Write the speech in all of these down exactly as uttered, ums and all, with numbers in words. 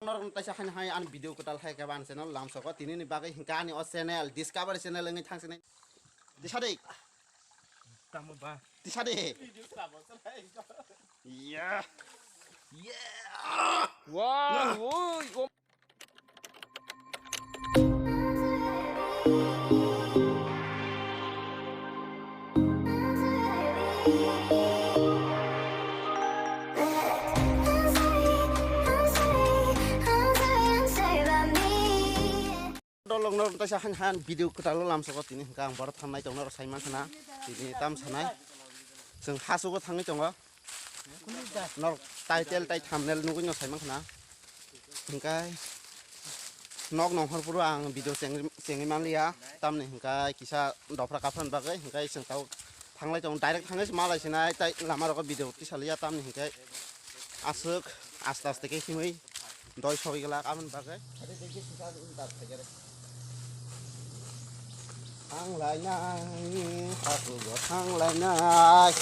Norok taisa haino hai ani video kwtal hai khe ba ani channel lamsoko tini ni bagwi hinkhe ani o channel Discovery channel wngwi thang sini. Tisa de. Tamo ba. Tisa de. Iya. Iya. Wow, woi, woi. Dolong no taisa han han video kwtal lamsoko tini hwnkha ang borok thangnai tongna rok sai mankha na tini tam sanai chwng hasugo thangwi tongo norok title tai thumbnail nugwi no sai mankha na hwnkhe nok nongkhor phuru ang video chengwi chengwi manliya tamni hwnkhe kisa dophra kaphra bagwi hwnkhe chwng tabuk thanglai tongo direct thangwi se malai sinai tai lama rogo video tisaliya tamni hwnkhe aswk aste aste khe himwi doi sogwi glak aboni bagwi. Thanglainai, hakugo thanglainai.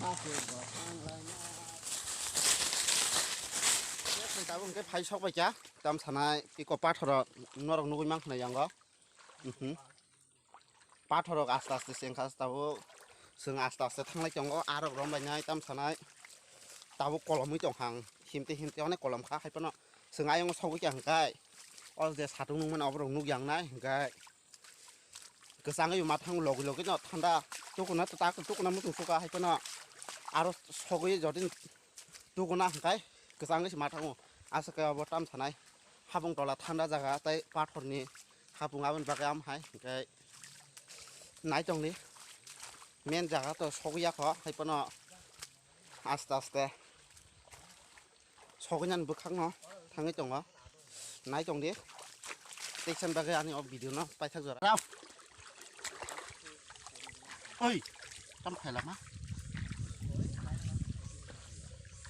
Hakugo thanglainai. Tabuk hwnkhe phai sok bai kha, tam sanai, iko pathoro norok nugwi mankha na yango. Mhm. Pathorrok aste aste se wngkha, tabuk chwng aste aste thanglai tongo, arok romlainai tam sanai, tabuk kolomwi tongkha ang, himte himte onek kolom kha, haiphano chwng ayongo sogwi kha hwnkhe, o je satung nungmani oborok nukya wngnai hwnkhe, kwchangwi ma thango logi logi no thanda, tukuna tak tukuna muchung sukha, haiphano aro sogwi jotoni tukuna hwnkhe kwchangwi se ma thango, aswk khe obo tam sanai, habung tola thanda jaga tei pathorni hapung aboni bagwi am hai hwnkhe. Naitongdi, main jaga to sogwi ya kho, hai phano aste aste sogwi nani bwkhak no thangwi tongo. Naitongdi, teisa ni bagwi ani o video no paithak jora. Rao. Oi, tam khailama.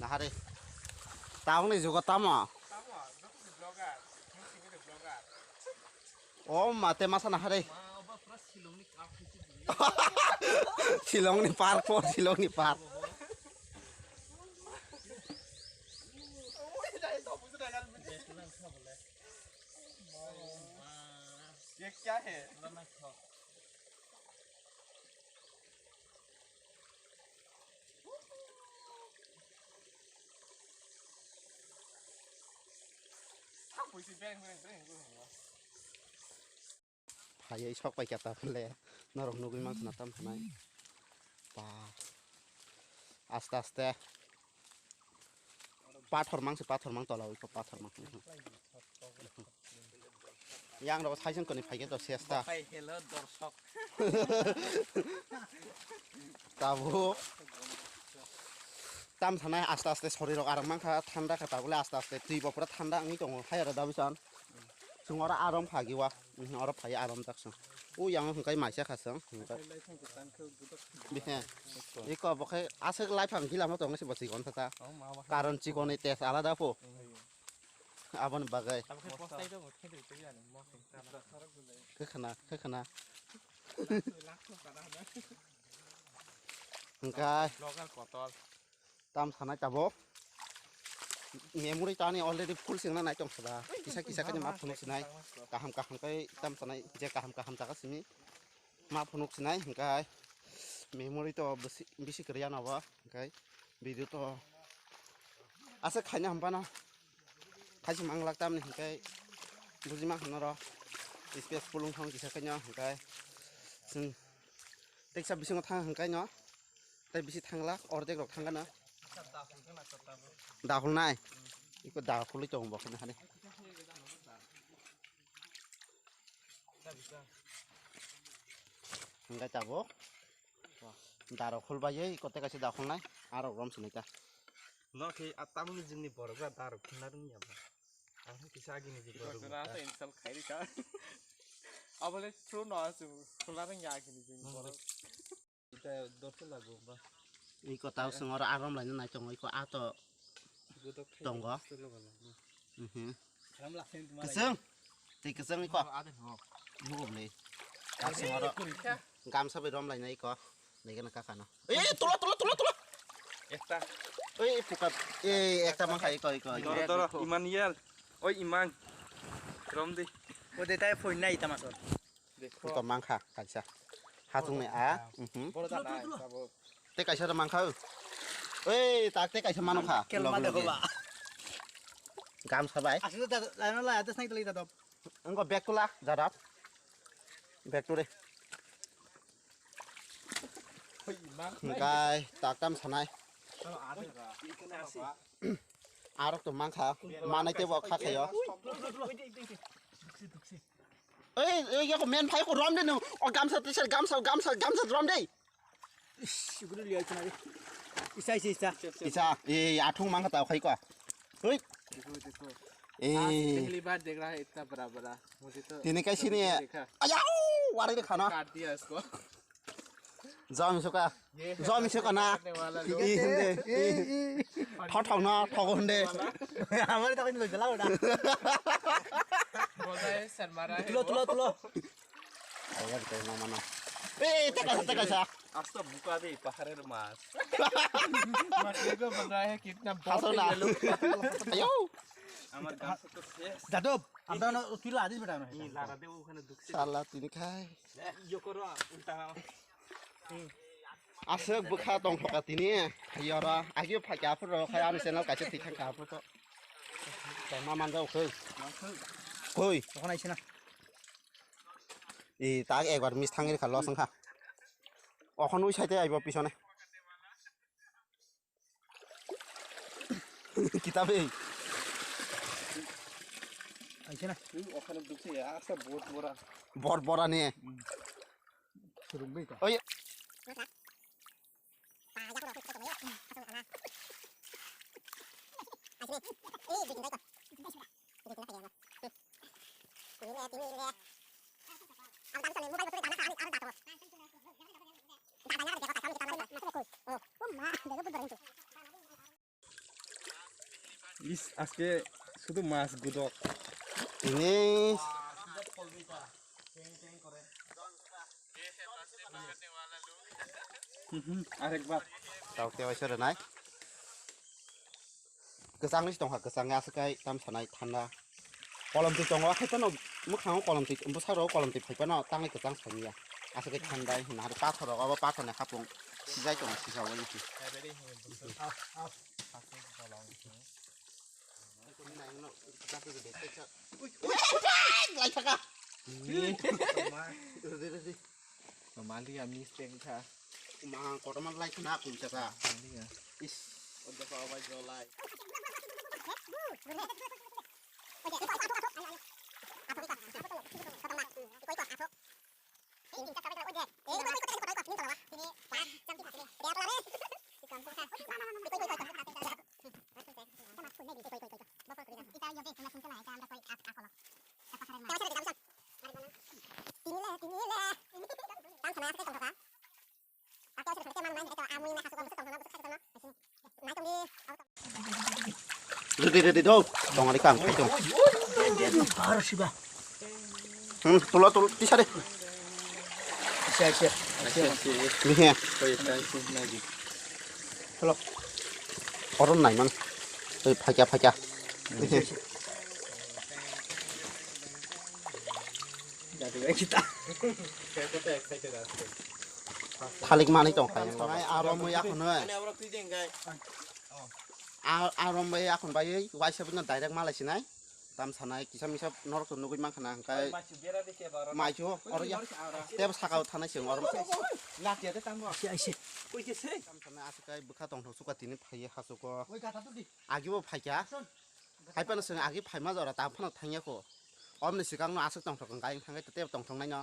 Nahare. Taung ni jugo tamo. O mate masa nahare. Shillong ni park po, Shillong ni park. ये क्या है? Phaiwi sok pai kha ta le norok nugwi mankha na tam sanai. Ba. Aste aste. Pathor mang se, pathor mang tola oi, pathor mang. Yang rok saisong koni phai khe to sesta. Hai hello dorshok. Tabuk. Tam sanai aste aste sori rok arang mankha, thanda kha tabuk le aste aste twi bo pura thanda wngwi tongo. Hai aro dabi san. Chwng oro arom phagiwa. Mhm, oro phai arom jak chwng. O yang hwnkhe maisa kha chwng. Hwnkhe. Bihai. Iko bo khe aswk laiphang gila mo tongo se bo chikon thata. Karon chikon ni test alada po. Aboni bagwi. Kwkhna, kwkhna. Hwnkhe. Tam sanai tabuk. Memory tani already full singna nai tong sida. Kisa kisa khe ma phunuk sinai. Kaham kaham khe tam sanai je kaham kaham jaga simi. Ma phunuk sinai hwnkhe memory to bisi bisi kwrwi ano bo hwnkhe video to asa khaina hampano khaisa manglak tamni hwnkhe bujima hwnoro space pulung thang kisa khaino hwnkhe chwng teksa bisingo thang hwnkhe no tei bisi thanglak ordek rok thangkha no dahulnai iko dahulwi tongo bo khe no hani. Hingkai tabuk. Daro khulbaiwi kote kaisa dakhulnai. Arok rom sinai ta. No khe a tamni jingni borok ba daro khulna rwngya ba. Ang kisa agini jing borok. Ito na sa insult khairi ka. Abole true no asu khulna rwngya agini jingni borok. Iko tau song oro arom laina nai tongo iko ato tongo. Mhm. Keseng. Tei keseng iko. Nugo bwle. Tau song oro gamsa bai rom laina iko. Nai gana kaka no. Eh, tula, tula, tula, tula. Ekta. Oi, puka. Eh, ekta mankha, iko, iko, iko. Doro, doro, Iman yel. Oi, Iman. Rom di. O de tai phone nai tama sor. Dekho. Iko mankha, kaisa. Hatung ni a. Mhm. Boro da nai, sabo. Te kaisa da mankha. Oi, tak te kaisa mano kha. Kel ma de ba. Gam sabai. Asli da, la, la, la, atas nai tali da dop. Engko bag tula, jadap. Bag tule. Hoi, Iman. Engkai, takam sanai. Arok to mankha, manai tebo kha khayo. Ei, ei, yako men phai ko rom de no. O gamsa, t-shirt, gamsa, gamsa, gamsa rom de. Ish, guru liya chana de. Isa, isa, isa. Isa, ei, athung mankha tao khai ko. Hoi. देखो, देखो। आज ए। पहली बार देख रहा है इतना बड़ा बड़ा। मुझे तो tini kai sini. देखा। Ayau, wari de khana. काट दिया इसको। Jom suka. ये है जम सुका ना. करने वाला लोग। Ih, hinde, ih. Thok thok na, thok hinde. हमारे तो कुछ बोला उड़ा। बोल रहा है, शर्मा रहा है तुलो, वो। तुलो, तुलो। Ayo, kita mama na. Eh, teka, teka sa. Asta buka de, paharer mas. Mas, देखो, बोल रहा है, कितना बहुत Haso na. Ayo. আমার গামছা তো শেষ। যাদব, আমরা না তুই লা দিস বেটা না। ই লারা দে ওখানে ঢুকছে। Sala tini khai. ইয়ে করো, উল্টা। Aswk bwkha tongthoka tini. Yora, agio phaikha aphuru khai ani channel kaisa thik thangkha aphuru to. Tongma manjao khoi. Khoi. তখন আইছে না. I tak ekbar miss thangri kha los wngkha. Okhon ui saite aibo pisone. Kitabe. Aise na. Ui, okhane dukse ya, asa bor bora. Bor bora ne. Surung bai ka. Oi. ইস, আজকে শুধু মাছ গুদক। Ini. Hmm, hmm, arekbar. Tau kewaisa rwnai. Kwchangni se tongkha, kwchangni aswk kai tam sanai thanda. Kolomtwi tongo, haikhe no mwkhango kolomtwi, bwsarok kolomtwi phaiphano tangwi kwchang samiya. Aswk kai thandai hwnna hari pathor rok, abo pathorni hapung sijai tongo, sijao wngkhe. Lai thaka. Mali ami steng kha. Ma kotorma lai khna kun chaka. Mali ya. Is. Ojo pa bai jolai. Ready, ready, do. Tong ari kang, tong. Baru sih, bah. Hmm, tulo, tulo, tisa deh. Siap, siap. Siap, siap. Ini ya. Tulo. Orang naik mana? Eh, pakai, pakai. Ini. Jadi kita. Thalik manwi tong kha. Aro mui akhonoi. A, a rom bai akhon bai waisa bino direct malai sinai. Tam sanai kisa misa norok to nugui mankha na hwnkhe. Maichu oro ya. Tebo saka o thanai se oro. Aise, aise. Tam sanai aswk kai bwkha tongthok suka tini phaiye hasuko. Agi bo phaikha. Hai phano chwng agi phaima jora ta phano thangya kho. Omni swkang no aswk tongthok wng kha, ayang thangkhe tei tongthok nai no.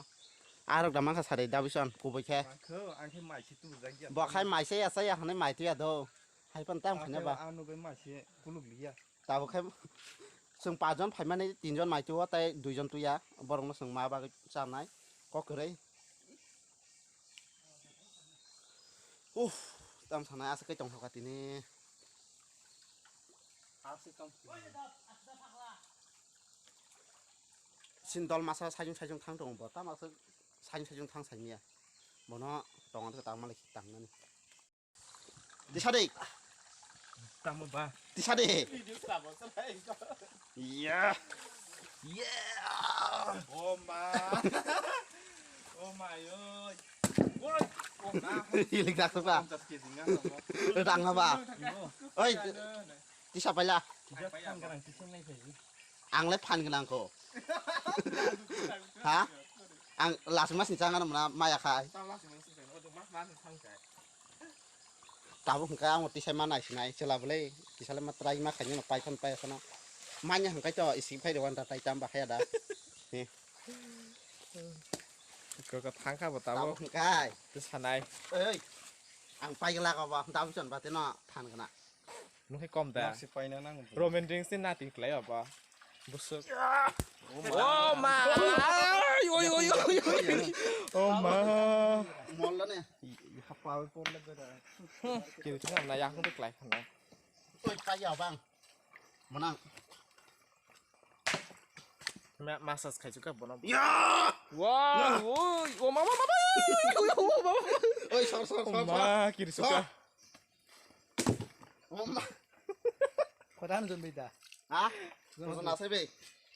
Arok da mankha sari dabison kubui khe. Mankho, ang khe mai se tubujak ya. Bo khai mai se ya, cha ya hwnwi mai tuya do. Hai phano tamo khaina ba. Ang nugui mai se kuluk liya. Tabuk khe chwng pachjon phaimani tinjon mai tuo tei duijon tuya. Borokno chwng ma bagwi chanai. Kok kwrwi. Uff, tam sanai aswk kai tongthok kha tini. Sindol masa sajung sajung thang tongo bo, tamo aswk sajung sajung thang saimya. Bono tongo tang malik tang nani. Disa dei. Tamo ba. Tisa de. Video sabo sa nai ko. Iya. Yeah. Oh ma. Oh ma yo. Woi. Oh ma. Ilik dak suka. Pamcas kg nga. Rang apa? Oi. Tisa paila. Tisa paila. Ang le phan gwnang ko. Ha? Ang last mas ni chang ano maya khai. Tamo hwnkhe ang tisa ma nai sinai chwla bwle kisa le ma try ma khaini no pai phano pai phano. Manya hwnkhe to isi phai rw ta tai tam ba khaya da. He. Koko thang kha bo tamo. Tamo hwnkhe. Tisa nai. Oi. Ang pai gla ko ba tamo chon ba te no phan gwnang. Nukhe kom da. Nasi paina nang. Roman Reigns ni nating klai aba. Busuk. Oh ma. Oi, oi, oi, oi, oi. Oh ma. Molla ne. Hapa oi porle beda. Kiri tu na yakung tu klai khana. Oi, kaya bang. Menang. Ma-, massage khai suka bono. Ya. Wow, oi, oh mama, mama. Oi, sor, sor, sor, sor. Ma, kiri suka. Sor. Mama. Kodan dun bida. Ha? Kodan dun. Kodan asai be.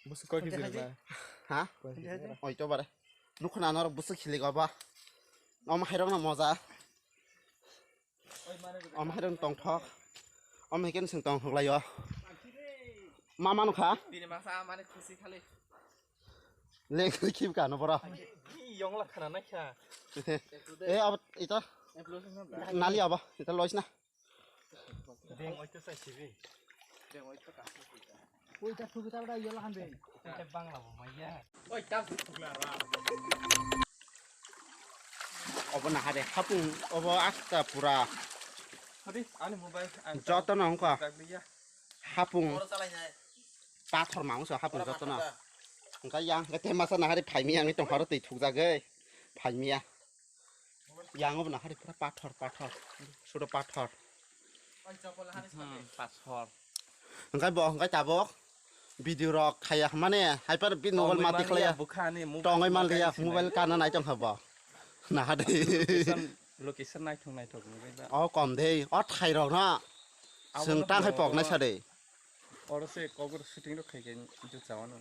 Busuk koi kiri ba. Ha? Oi, to bare. Nukuna nor busuk khili go ba. Om hairok na moja. Om hairok tongthok. Om haiken sing tongthok layo. Mama nukha. Bini masa mane khusi khali. Leng khip ka no bora. Yong la khana na kha. E ab ita. Nali aba ita lois na. Deng oi to sa sibi. Deng oi to ka. Oi ta thubi ta da yola han be. Ita bangla bo maya. Oi ta thukla ra. Obo na hade hapung obo asta pura. Hadi ani mobile. Joto no hongkha. Hapung. Pathor mangso hapung joto no. Hongkha yang ke temasa na hade phaimi yang tong haro tei thukjagoi. Phaimiya. Yang obo na hari pura pathor, pathor. Sudo pathor. Hmm, pathor. Hingkai bo, hingkai tabok. Video rok khaya mane, hai par bi mobile mati khlaya. Bukhani mobile. Tongai man liya, mobile kana nai tong habo. Na hade. Location, location naithok naithok mobile ba. O kom dei, o thai rok na. Seng tang hai pok nai sa de. Oro se kokor shooting rok khai khai jut chawano.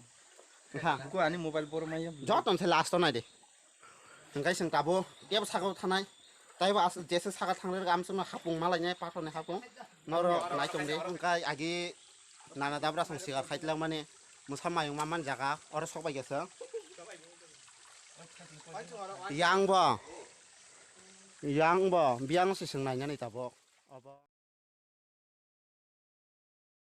Ha. Ko ani mobile bor maya. Joton se last o nai de. Hingkai seng tabo, tebo saka thanai. Taibo as jese saka thangrek am sung hapung malai nai pathor ni hapung. Noro nai tong de. Hingkai agi nana dabra song sigar khai tlang mani. Musa mayung maman jaga. Oro sok bai gese. Yang bo. Yang bo. Biang se seng nai nani tabo. Obo.